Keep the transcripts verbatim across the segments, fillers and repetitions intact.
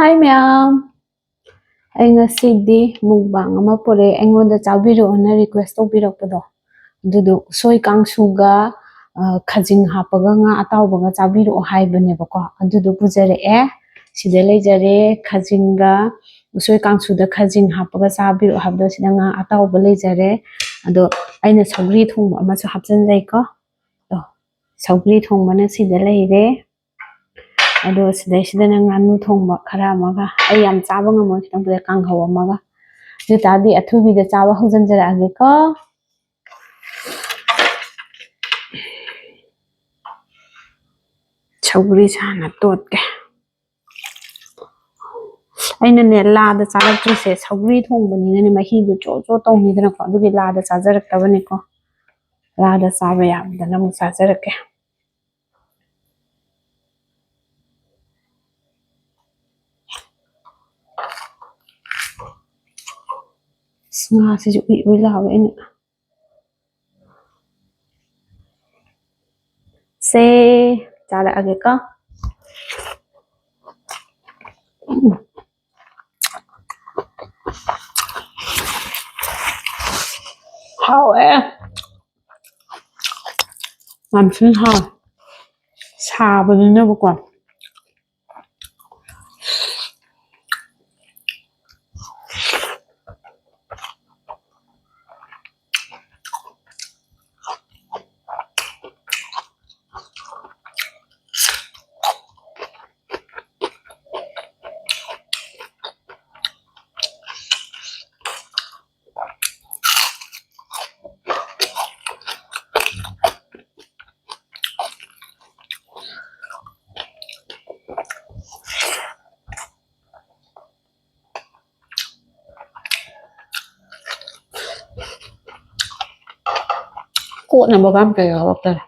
ꯍꯥꯏ ꯃꯌꯥꯝ, ꯑꯩ ꯉꯁꯤꯗꯤ ꯃꯨꯛꯕꯥꯡ ꯑꯃ ꯄꯨꯔꯛꯑꯦ꯫ ꯑꯩꯉꯣꯟꯗ ꯆꯥꯕꯤꯔꯛꯑꯣꯅ ꯔꯤꯀ꯭ꯋꯦꯁ ꯇꯧꯕꯤꯔꯛꯄꯗꯣ, ꯑꯗꯨꯗꯣ ꯎꯁꯣꯏ ꯀꯥꯡꯁꯨꯒ, ꯑ, ꯈꯥꯖꯤꯡ ꯍꯥꯞꯄꯒ ꯉꯥ ꯑꯇꯥꯎꯕꯒ ꯆꯥꯕꯤꯔꯛꯑꯣ ꯍꯥꯏꯕꯅꯦꯕꯀꯣ꯫ ꯑꯗꯨꯗꯣ ꯄꯨꯖꯔꯛꯑꯦ꯫ ꯁꯤꯗ ꯂꯩꯖꯔꯦ ꯈꯥꯖꯤꯡꯒ ꯎꯁꯣꯏ ꯀꯥꯡꯁꯨꯗ ꯈꯥꯖꯤꯡ ꯍꯥꯞꯄꯒ ꯆꯥꯕꯤꯔꯛꯑꯣ ꯍꯥꯏꯕꯗꯣ, ꯁꯤꯗ ꯉꯥ ꯑꯇꯥꯎꯕ ꯂꯩꯖꯔꯦ꯫ ꯑꯗꯣ ꯑꯩꯅ ꯁꯧꯒ꯭ꯔꯤ ꯊꯣꯡꯕ ꯑꯃꯁꯨ ꯍꯥꯞꯆꯤꯟꯖꯩꯀꯣ꯫ ꯑꯗꯣ ꯁꯧꯒ꯭ꯔꯤ ꯊꯣꯡꯕꯅ ꯁꯤꯗ ꯂꯩꯔꯦ꯫ ꯑꯗꯣ ꯁꯤꯗꯩꯁꯤꯗꯅ ꯉꯥꯅꯨ ꯊꯣꯡꯕ ꯈꯔ ꯑꯃꯒ, ꯑꯩ ꯌꯥꯝ ꯆꯥꯕ ꯉꯝꯃꯣꯏ, ꯈꯤꯇꯪ ꯄꯨꯔꯛꯑꯦ, ꯀꯥꯡꯍꯧ ꯑꯃꯒ꯫ ꯑꯗꯨ ꯑꯣꯏꯇꯥꯔꯗꯤ ꯑꯊꯨꯕꯤꯗ ꯆꯥꯕ ꯍꯧꯖꯤꯟꯖꯔꯛꯑꯒꯦꯀꯣ꯫ ꯁꯧꯒ꯭ꯔꯤꯁꯦ ꯍꯥꯟꯅ ꯇꯣꯠꯀꯦ꯫ ꯑꯩꯅꯅꯦ ꯂꯥꯗ ꯆꯥꯔꯛꯇ꯭ꯔꯤꯁꯦ, ꯁꯧꯒ꯭ꯔꯤ ꯊꯣꯡꯕꯅꯤꯅꯅꯦ ꯃꯍꯤꯗꯨ ꯆꯣ ꯆꯣ ꯇꯧꯅꯤꯗꯅꯀꯣ, ꯑꯗꯨꯒꯤ ꯂꯥꯗ ꯆꯥꯖꯔꯛꯇꯕꯅꯤꯀꯣ꯫ ꯂꯥꯗ ꯆꯥꯕ ꯌꯥꯕꯗꯅ ꯑꯃꯨꯛ ꯆꯥꯖꯔꯛꯀꯦ꯫ ꯑꯁ, ꯉꯥꯁꯤꯁꯨ ꯎꯏ ꯎꯏ ꯂꯥꯎꯋꯦ꯫ ꯑꯩꯅ ꯁꯦ, ꯆꯥꯔꯛꯑꯒꯦꯀꯣ꯫ ꯎꯝ꯫ ꯍꯥꯎꯋꯦ꯫ ꯌꯥꯝ ꯊꯤꯅ ꯍꯥꯎꯋꯦ꯫ ꯁꯥꯕꯅꯤꯅꯕꯀꯣ꯫ ꯀꯣꯠꯅꯕꯒ ꯑꯝꯇ ꯌꯥꯎꯔꯛꯇꯔꯦ꯫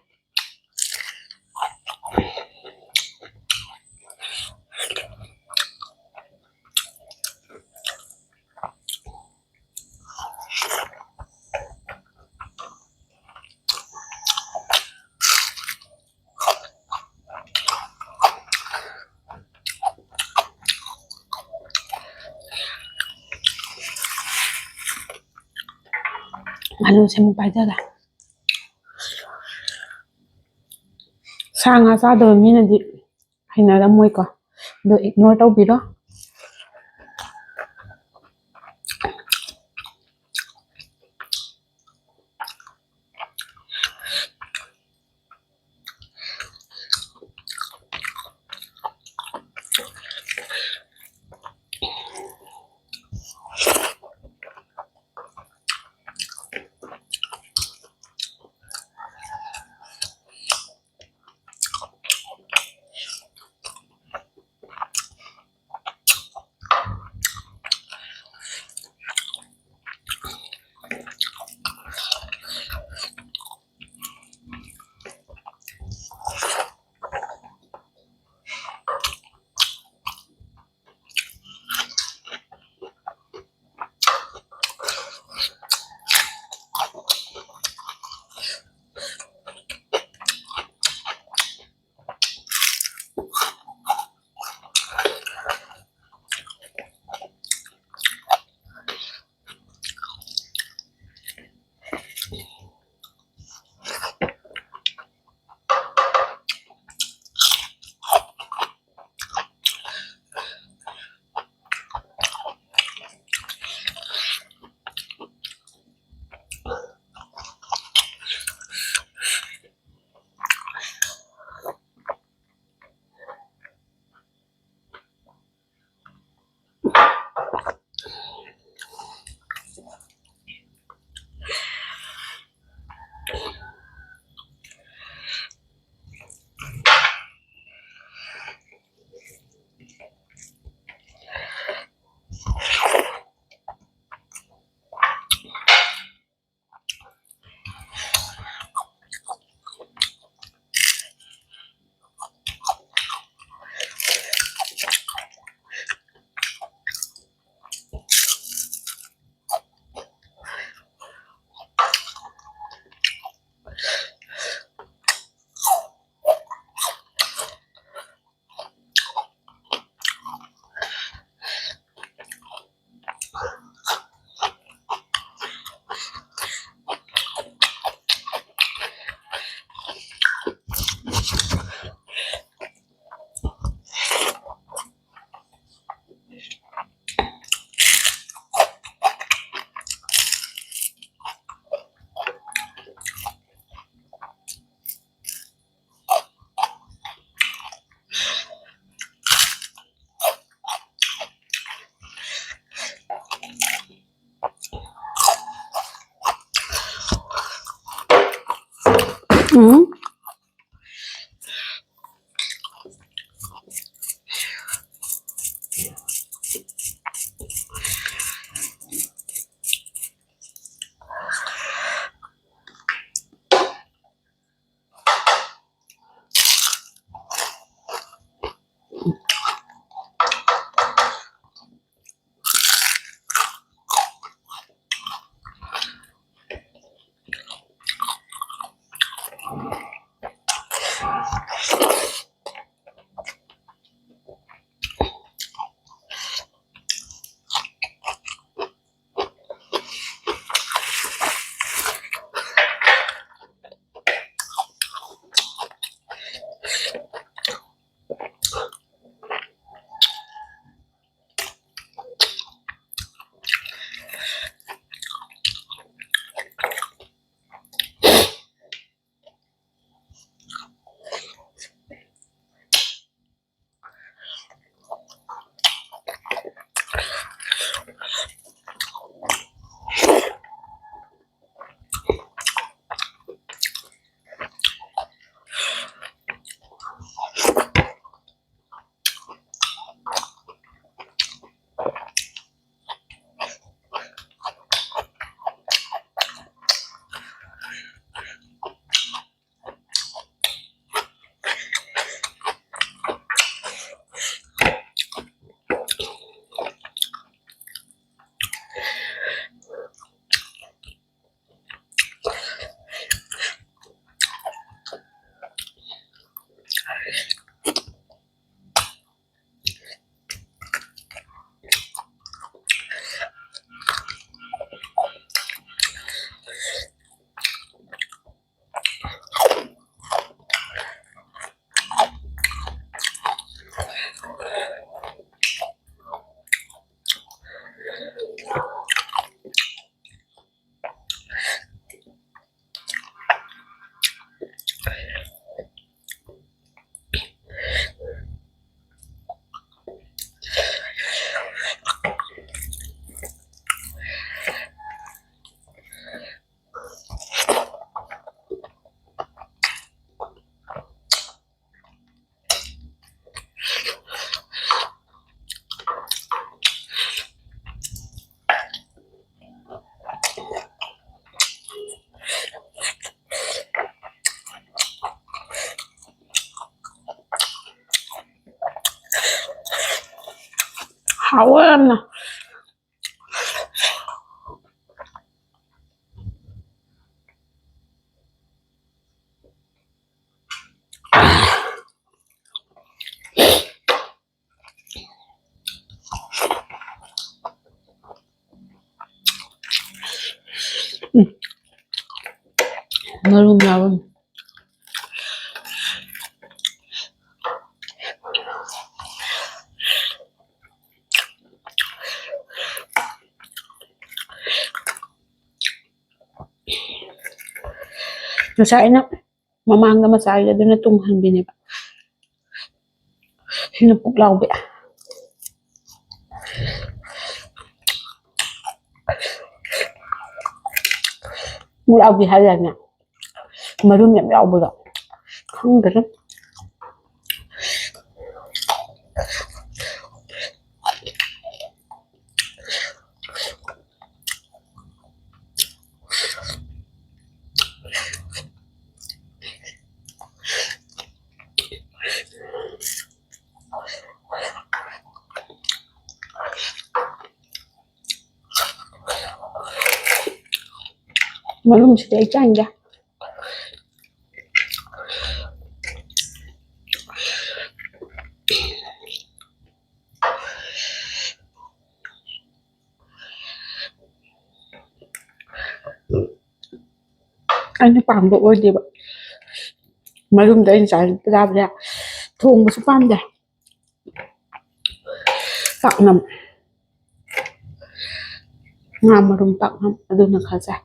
ꯑꯂꯨꯁꯦ ꯑꯃꯨꯛ ꯄꯥꯏꯖꯒꯦ꯫ ꯁꯥ ꯉꯥ ꯆꯥꯗꯕ ꯃꯤꯅꯗꯤ ꯍꯩꯅꯔꯝꯃꯣꯏꯀꯣ, ꯑꯗꯣ ignore ꯇꯧꯕꯤꯔꯣ꯫ ꯎꯝ꯫ ꯍꯥꯎꯋꯦ ꯌꯥꯝꯅ꯫ ꯎꯝ꯫ ꯃꯔꯨꯝ ꯌꯥꯎꯔꯝꯃꯤ꯫ ꯉꯁꯥꯏ ꯑꯩꯅ ꯃꯃꯥꯡꯗ ꯃꯆꯥꯒꯤ ꯑꯗꯨꯅ ꯇꯨꯡꯍꯟꯕꯤꯅꯦꯕ꯫ ꯁꯤꯅ ꯄꯨꯛꯂꯥꯎꯕꯤ꯫ ꯄꯨꯛꯂꯥꯎꯕꯤ ꯍꯥꯏꯗꯥꯏꯅꯦ? ꯃꯔꯨꯝ ꯌꯥꯝ ꯌꯥꯎꯕꯗꯣ꯫ ꯈꯪꯗ꯭ꯔꯦ꯫ ꯃꯔꯨꯝꯁꯤꯗꯤ ꯑꯩ ꯆꯥꯅꯤꯡꯗꯦ꯫ ꯑꯩꯅ ꯄꯥꯝꯕ ꯑꯣꯏꯗꯦꯕ꯫ ꯃꯔꯨꯝꯗꯣ ꯑꯩꯅ ꯆꯥꯕꯗ ꯊꯣꯡꯕꯁꯨ ꯄꯥꯝꯗꯦ꯫ ꯄꯥꯛꯅꯝ꯫ ꯉꯥ ꯃꯔꯨꯝ ꯄꯥꯛꯅꯝ ꯑꯗꯨꯅ ꯈꯔ ꯆꯥꯏ꯫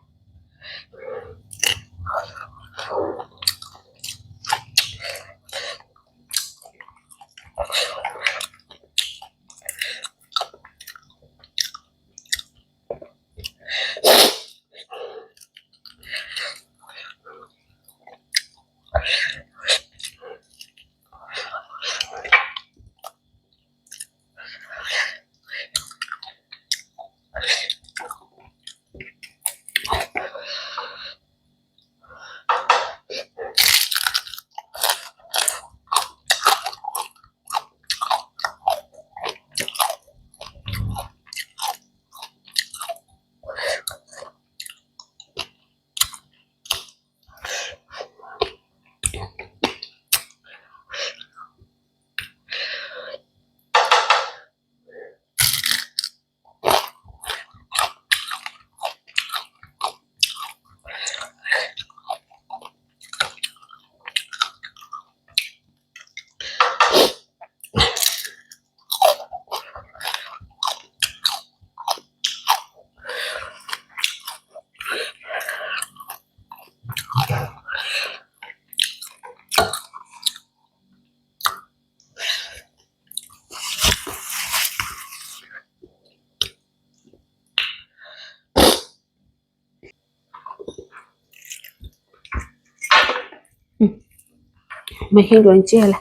ꯃꯍꯤ ꯂꯣꯏ ꯆꯦꯜꯂꯦ꯫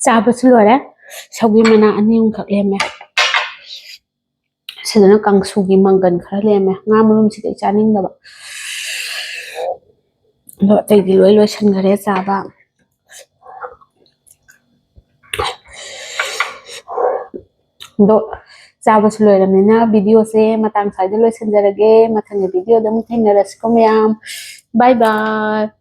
ꯆꯥꯕꯁꯨ ꯂꯣꯏꯔꯦ꯫ ꯁꯧꯒ꯭ꯔꯤ ꯃꯅꯥ ꯑꯅꯤ ꯑꯍꯨꯝꯈꯛ ꯂꯦꯝꯃꯦ꯫ ꯁꯤꯗꯅ ꯀꯥꯡꯁꯨꯒꯤ ꯃꯪꯒꯟ ꯈꯔ ꯂꯦꯝꯃꯦ꯫ ꯉꯥ ꯃꯔꯨꯝꯁꯤꯗꯤ ꯑꯩ ꯆꯥꯅꯤꯡꯗꯕ꯫ ꯑꯗꯣ ꯑꯇꯩꯗꯤ ꯂꯣꯏ ꯂꯣꯏꯁꯤꯟꯈꯔꯦ ꯆꯥꯕ꯫ ꯑꯗꯣ ꯆꯥꯕꯁꯨ ꯂꯣꯏꯔꯕꯅꯤꯅ videoꯁꯦ ꯃꯇꯥꯡ ꯁ꯭ꯋꯥꯏꯗ ꯂꯣꯏꯁꯤꯟꯖꯔꯒꯦ꯫ ꯃꯊꯪꯒꯤ videoꯗ ꯑꯃꯨꯛ ꯊꯦꯡꯅꯔꯁꯤꯀꯣ ꯃꯌꯥꯝ꯫ Bye bye꯫